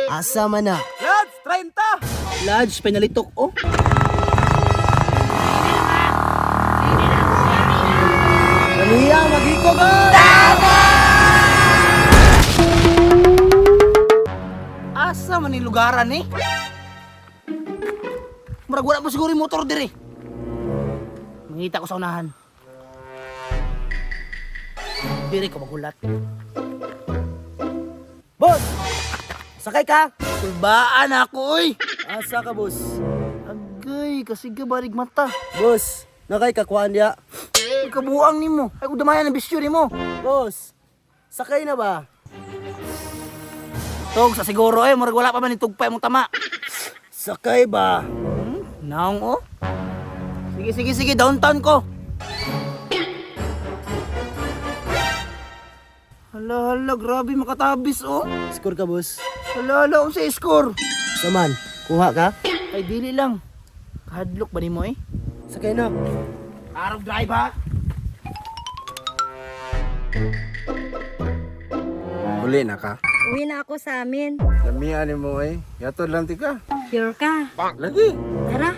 Asa man na? Lads, 30! Lodge, pinalitok oh. Kaniya, magiko ka! Asa man ni lugaran eh? Murag wala pa siguro yung motor dire. Mangita ko sa unahan. Dire ko magulat. Boss! Sakay ka! Kulbaan ako oy. Asa ka, boss? Agay, kasi barig mata. Boss, nakay kakuan diya. Ay, kabuang nimo. Ay, kudamayan ang bisyo nimo. Boss, sakay na ba? Tog sa siguro eh, murag wala pa man itugpay mong tama. Sakay ba? Naong oh. Sige, sige, sige, downtown ko. Hala, hala, grabe makatabis oh. Score ka, boss. Hala, hala, unsa score? Saman, kuha ka? Ay, dili lang. Kahadlok ba nimo eh? Sakay na. Araw drive ha? Uli na ka. Uwi na ako sa amin. Lamian mo eh. Yatod lang tika. Sure ka? Lagi. Tara.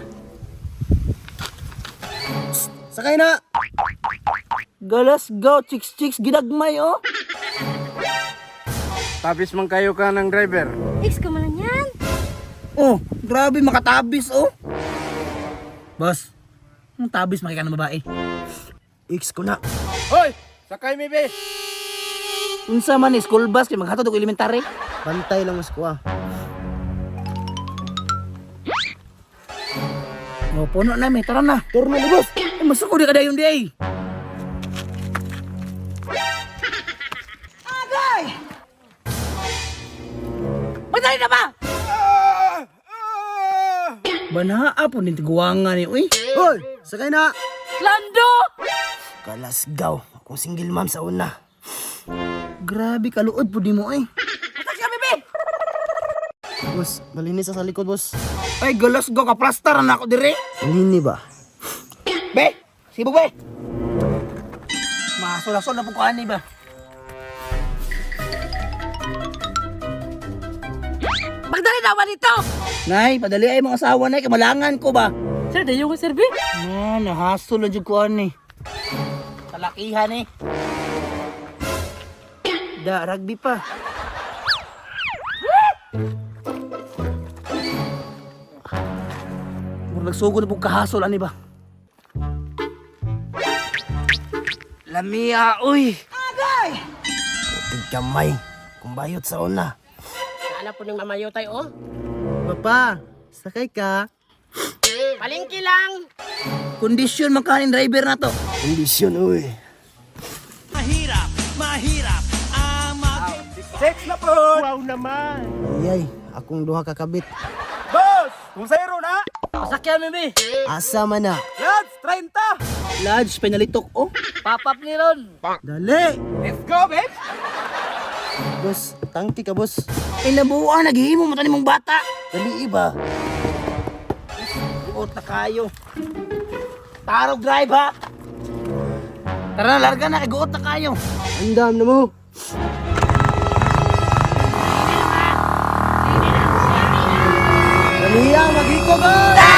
Sakay na! Galas go, chicks chicks, ginagmay oh. Tapis man kayo ka ng driver. Ex ko man lang yan. Oh, grabe makatabis oh. Boss, ang tabis makika ng babae. X ko na. Hoy! Sakay mi be! Unsa man ni school bus kay maghatod og elementary. Pantay lang mas kuha. Oh, puno na mi, tara na. Turno ni boss! Ay, masuko di ka dayon di ay. Agay! Magdali na ba? Banaa po ni tiguangan ni uy. Hoy! Sakay na! Lando! Kalasgaw. Akong single mom sa una. Grabe kaluod po di mo eh. Matak ka bebe. Boss, malinis sa likod, boss. Ay galas go ka plaster na ako dire. Malini ba? Be, sibog be. Masol-asol na po ko ani ba. Magdali na ba dito? Nay, padali ay mga asawa nay, kamalangan ko ba? Sir, dayo ko, sir, be. Na, nahasol na jud ko ani. Kalakihan eh. Da, rugby pa. Murag nagsugo na pong kahasol ani ba? Lamia, uy! Putig kamay. Kung bayot sa una. Naala po ng mamayotay, oh. Papa, sakay ka. Palingki lang. Kondisyon man kanin driver na to. Kondisyon, uy. Six na po! Ay, ay, akong duha kakabit. Boss! Kung zero na! Pasakyan mi, be. Asa man na? Lads, 30! Lodge, pinalitok, oh. Pop up ni Ron. Dali! Let's go, babe! Boss, tangki ka, boss. Ay, nabuo, naghihimo mo mong bata. Dali iba. Buot na kayo. Tarog drive, ha? Tara na, larga na, kay guot na kayo. Andam na mo. Dali magiko ka!